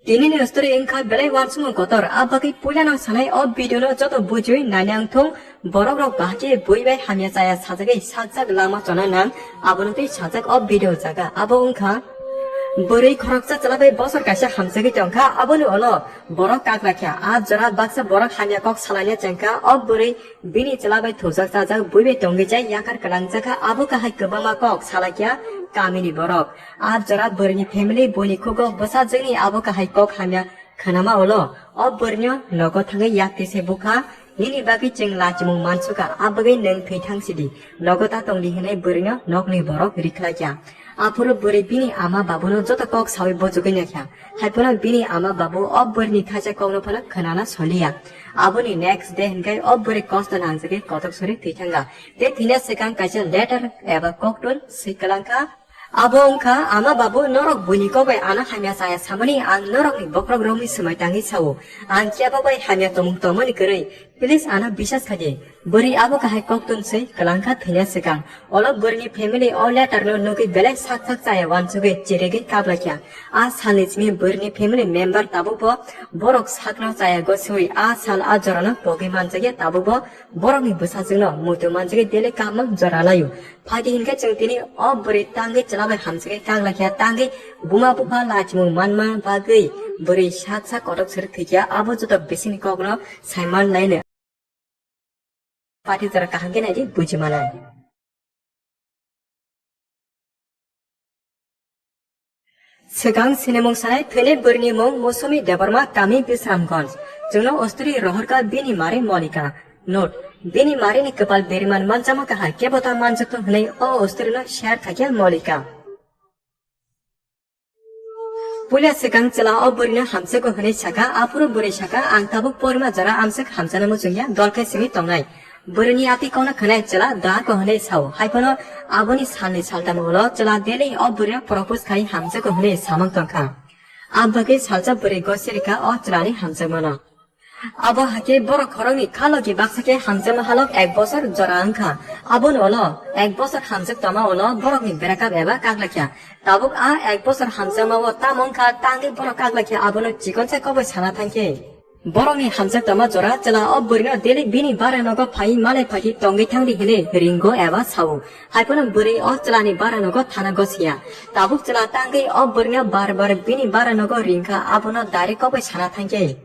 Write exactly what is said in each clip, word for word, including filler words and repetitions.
Tini ni story wngkha belai uansukmung kotor, a bagwi puila no sanai o video no joto bujui naina wngthung, borok rok bahai khe bui bai hamya chaya sajagwi sakjak lama chona nang, abono tei sajak o video jaga, abo wngkha bwrwi khoroksa chwla bai bosor kaisa hamjagwi tongkha, aboni ulo borok kaklakya, a jora baksa borok hamya kok salaina chengkha, o bwrwi bini chwla bai thujak chajak bui bai tongwi jai yakar kwlangjakha, abo kahai kwbangma kok salakya kamini borok. A jora bwrwini family buini khugo bwsajwkni abo kahai kok hamya khwnama ulo o bwrwino nogo thangwi yak tise bukha, nini bagwi chwng lachimung mansukha, a bagwi nwng thwi thangsidi, nogo ta tongdi hwnwi bwrwino nokni borok rikhlaikha. Aphuru bwrwi bini ama babuno joto kok sawi bojogwi naikha. Haiphano bini ama babu o bwrwini thaisa kokno phano khwnana soliya. Aboni next day hwnkhe o bwrwi kosto nangjagwi kotok suri thwi thangkha. Tei thwina swkang kaisa letter eba koktun swi kwlangkha. Abo wngkha, "Ama babu, norok buini kok bai ano hamya chaya samani ang norokni bokhorok romwi swmai tangwi sao. Ang kebo bai hamya tongmung tongmani kwrwi. Please ano bisas khaidi." Bwrwi abo kahai koktun swi kwlangkha thwina swkang. Olo bwrwini family o letter no nugwi belai sak sak chaya uansugwi chirigwi kaplaikha. A salni simi bwrwini family member tabukbo borok sakno chaya gosiwi a sal a jorano pogwi manjakya tabukbo borokni bwsajwkno muitu manjakya daily kapmang jora laio. Phaidi hinkhe chwng tini o bwrwi tangwi chwla bai hamjakya kaklaikha tangwi buma bupha lachimung manma bagwi bwrwi sak sak kotok sari thwikha abo joto bisingni kokno saiman laino. Pati jora kaham khe naidi buji mano. Swkang sinimung sanai thwini bwrwini mung Mosumi Debbarma, kami Bisramganj. Chwngno ostri rohorkha bini mari Molika. Note, bini marini kwpal beriman manjama kahai kebo ta manjakthung hwnwi o ostrino share khaikha Molika. Puila swkang chwla o bwrwino hamjakgo hwnwi sakha, aphuru bwrwi sakha, "Ang tabuk porima jora amswk hamjakno muchungya, dol khe simi tongnai." Bwrwini atwi kokno khwnai chwla dako hwnwi sao, haiphano aboni salni saltamo ulo chwla daily o bwrwino propose khai hamjakgo hwnwi samang tongkha. Abagwi salsa bwrwi gosirikha o chwlani hamjakmano. Abo hakhe borok khoroknwi khalogi baksa khe hamjakma halok ek bosor jora wngkha. Aboni ulo ek bosor hamjak tongma ulo borokni breakup eba kaklaikha. Tabuk a ek bosor hamjakma o tamo wngkha tangwi borok kaklaikha abono chikonsa kokbai sana thangkhe. Borokni hamjak tongma jora chwla o bwrwino daily bini bara nogo phaiwi malai phaikhe tongwi thangdi hwnwi ringo eba sao. Haiphano bwrwi o chwlani bara nogo thana gosiya. Tabuk chwla tangwi o bwrwino bar bar bini bara nogo ringkha abono direct kokbai sana thangkhe.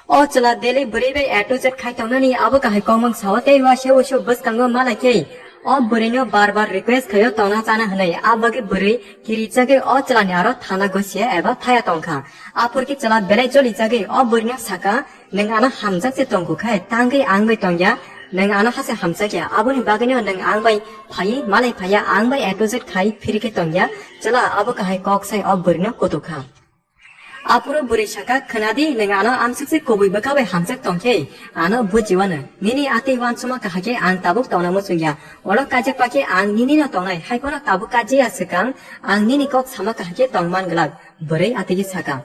O chwla daily bwrwi bai A to Z khai tongnani abo kahai kokmang sao tei uaisa uaisa bwskango malai khe o bwrwino bar bar request khaio tongna chana hwnwi. A bagwi bwrwi kirijagwi o chwlani aro thana gosiya eba thaya tongkha. Aphurkhe chwla belai jolijagwi o bwrwino sakha, "Nwng ano hamjak se tongkhu khai tangwi ang bai tongya, nwng ano hase hamjakya, aboni bagwino nwng ang bai phaiwi malai phaiya, ang bai A to Z khai phirikhe tongya." Chwla abo kahai kok sai o bwrwino kutukha. Aphuru bwrwi sakha, "Khwnadi, nwng ano amswk se kubui bwkha bai hamjak tongkhe, ano bujiwano. Nini atwi uansukma kahai khe ang tabuk tongna muchungya. Olo kaijak pakhe ang ninino tongnai, haiphano tabuk kaijakya swkang ang nini kok sama kahai khe tongman glak," bwrwi atwigwi sakha.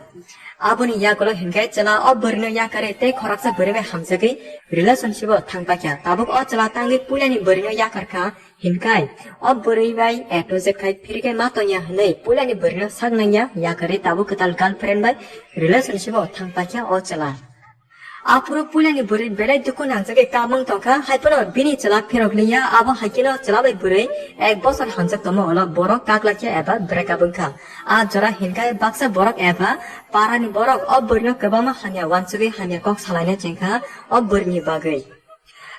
Aboni yagulo hinkhe chwla o bwrwino yakarwi tei khoroksa bwrwi bai hamjagwi relationship o thangpaikha. Tabuk o chwla tangwi puilani bwrwino yakarkha. Hinkai, o bwrwi bai A to Z khai phirikhe ma tongya hwnwi puilani bwrwino sak nangya, yakarwi tabuk kwtal girlfriend bai relationship o thang paikha o chwla. Aphuru puilani bwrwi belai dukhu nangjagwi kamung tongkha, haiphano bini chwla phirok liya, abo haikheno chwla bai bwrwi ek bosor hamjak tongma ulo borok kaklaikha eba breakup wngkha. A jora hinkai baksa borok eba parani borok o bwrwino kwbangma hamya uansugwi hamya kok salaina chengkha o bwrwini bagwi.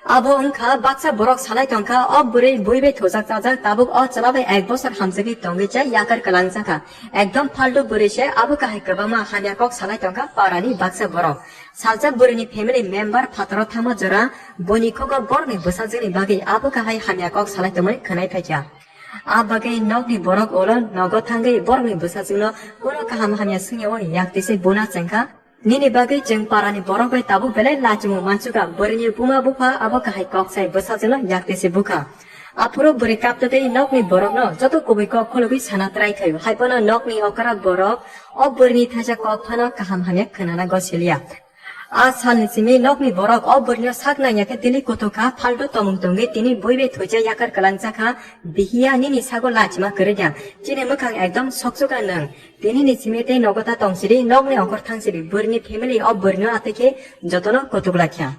Abo wngkha baksa borok salai tongkha, o bwrwi bui bai thujak chajak, tabuk o chwla bai ek bosor hamjagwi tongwi chai yakar kwlangjakha. Ekdom phaltu bwrwi se, abo kahai kwbangma hamya kok salai tongkha parani baksa borok. Salsa bwrwini family member phataro thangma jora buini khugo borokni bwsajwkni bagwi abo kahai hamya kok salai tongmani khwnai phaikha. A bagwi nokni borok ulo nogo thangwi borokni bwsajwkno kunu kaham hamya swngya o yaktwi se buna chengkha. Nini bagwi chwng parani borok bai tabuk belai lachimung mansukha, bwrwini buma bupha abo kahai kok sai bwsajwkno yaktwi se bukha. Aphuru bwrwi kaptwi tei nokni borokno joto kubui kok khulugwi sana try khaio, haiphano nokni okra borok o bwrwini thaisa kok phano kaham hamya khwnana gosiliya. A salni simi nokni borok o bwrwino sak nangya khe tini kutuk kha, phaltu tomung tongwi tini bui bai thuijak yakar kwlangjak kha, bihiya nini sago lachima kwrwi ya, chini mwkhang ekdom sokchukha nwng. Tinini simi tei nogo ta tongsidi, nokni ongkhor thangsidi, bwrwini family o bwrwino atwi khe jotono kutuk lakha.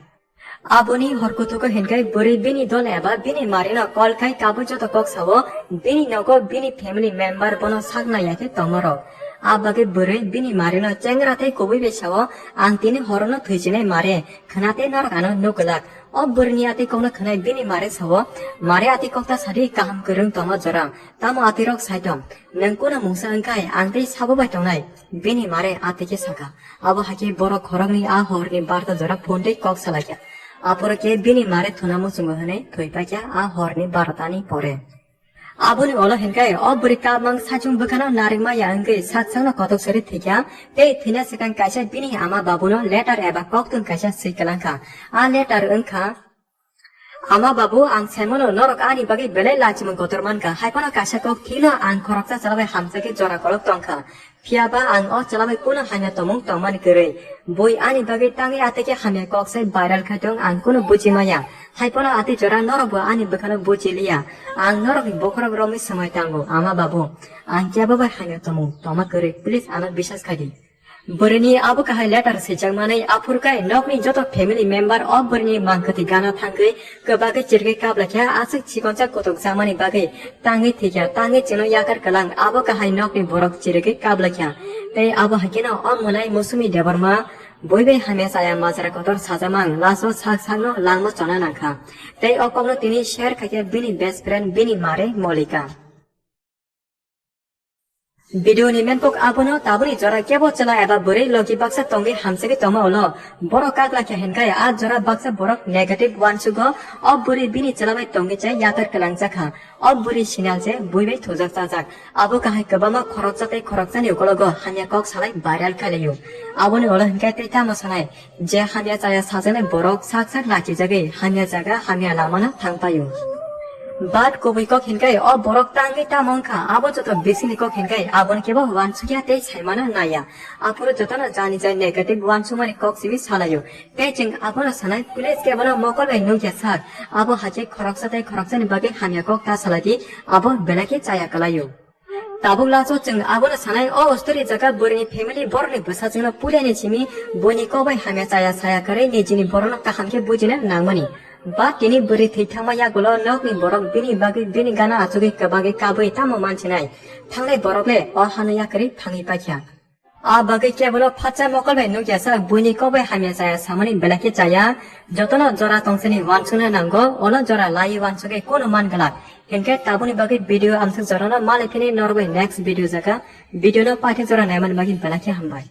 Aboni hor kutugo hinkhai bwrwi bini dol eba bini marino call khai kabui joto kok sao, bini nogo bini family member bono sak nangya khe tongmarok. A bagwi bwrwi bini marino chengra tei kubui bai sao, "Ang tini horono thwijinai mare, khwna tei norok ano nuk glak." O bwrwini atwi kokno khwnai bini mare sao, "Mare atwi kokta sadi kaham kwrwng tongma jora, tamo atwirok saitong, nwng kunu mungsa wngkhai ang tei sabo bai tongnai?" Bini mare atwi khe sakha. Abo hai khe borok khoroknwi a horni barta jora phone tei kok salaikha. Aphuru khe bini mare thuna muchungo hwnwi thwi paikha a horni barotani pore. Aboni ulo hinkhai o bwrwi kabmang saichung bwkhano narwkma ya wngwi sak sakno kotok sari thwikha tei thwina swkang kaisa bini ama babuno letter eba koktun kaisa swi kwlangkha. A letter wngkha, "Ama babu, ang saimano norok ani bagwi belai lachimung kotor mankha, hai phano kaisa kok thwino ang khoroksa chwla bai hamjagwi jora kolok tongkha. Phiya ba ang o chwla bai kunu hamya tongmung tongmani kwrwi. Bui ani bagwi tangwi atwi khe hamya kok sai viral khai tong, ang kunu buji maya. Hai phano atwi jora norok bo ani bwkhano buji liya. Ang norokni bokhorok romwi swmai tango, ama babu. Ang kebo bai hamya tongmung tongma kwrwi, please ano biswas khai di." Bwrwini abo kahai letter swijak manwi aphuru khe nokni joto family member o bwrwini mangkwthwi gana thangwi kwbagwi chirigwi kablakha, aswk chikonsa kutuk jakmani bagwi tangwi thwikha, tangwi chwngno yakar kwlang abo kahai nokni borok chirigwi kablakha. Tei abo hai kheno o mwnai Musumi Debbarma bui bai hamya chaya majra kotor sajamang laso sak sakno langma chona nangkha. Tei o kokno tini share khaikha bini best friend bini mare Molika. Video ni main kok abono, taboni jora kebo chwla eba bwrwi logi baksa tongwi hamsagwi tongma ulo. Borok kaklakya hinkhai a jora baksa borok negative uansugo, o bwrwi bini chwla bai tongwi chai yakar kwlangjak kha. O bwrwi sinal se bui bai thujak chajak. Abo kahai kwbangma khoroksa tei khoroksani ukologo hamya kok salai viral khailaio. Aboni ulo hinkhai tei tamo sanai? Je hamya chaya sajaknai borok sak sak lachijagwi hamya jaga hamya lamano thangpaio. But kubui kok hinkhai o borok tangwi tamo wngkha, abo joto bisingni kok hinkhai aboni kebo uansukya tei saimano naiya. Aphuru jotono jani jai negative uansukmani kok simi salaio. Tei chwng abono sanai, please kebono mokol bai nukya sak. Abo hai khe khoroksa tei khoroksani bagwi hamya kok ta salaidi, abo belai khe chaya kwlaio. Tabuk laso chwng abono sanai, o story jaga bwrwini family borokni bwsajwkno puilani simi buini kok bai hamya chaya saya kwrwi nijini borokno kaham khe bujina nangmani. Ba tini bwrwi thwi thangma yagulo nokni borok bini bagwi bini gana achugwi kwbagwi kabwi tamo mansinai. Thangnai borok le o hano yakwrwi thangwi paikha. A bagwi kebolo phatsa mokol bai nukya sak buini kok bai hamya chaya samani belai khe chaya. Jotono jora tongsani uansukna nango, olo jora lai uansugwi kunu man glak. Hinkhe tabuni bagwi video amsuk jorano malai phini norogwi next video jaga. Video no paithe jora naimani bagwi belai khe hambai.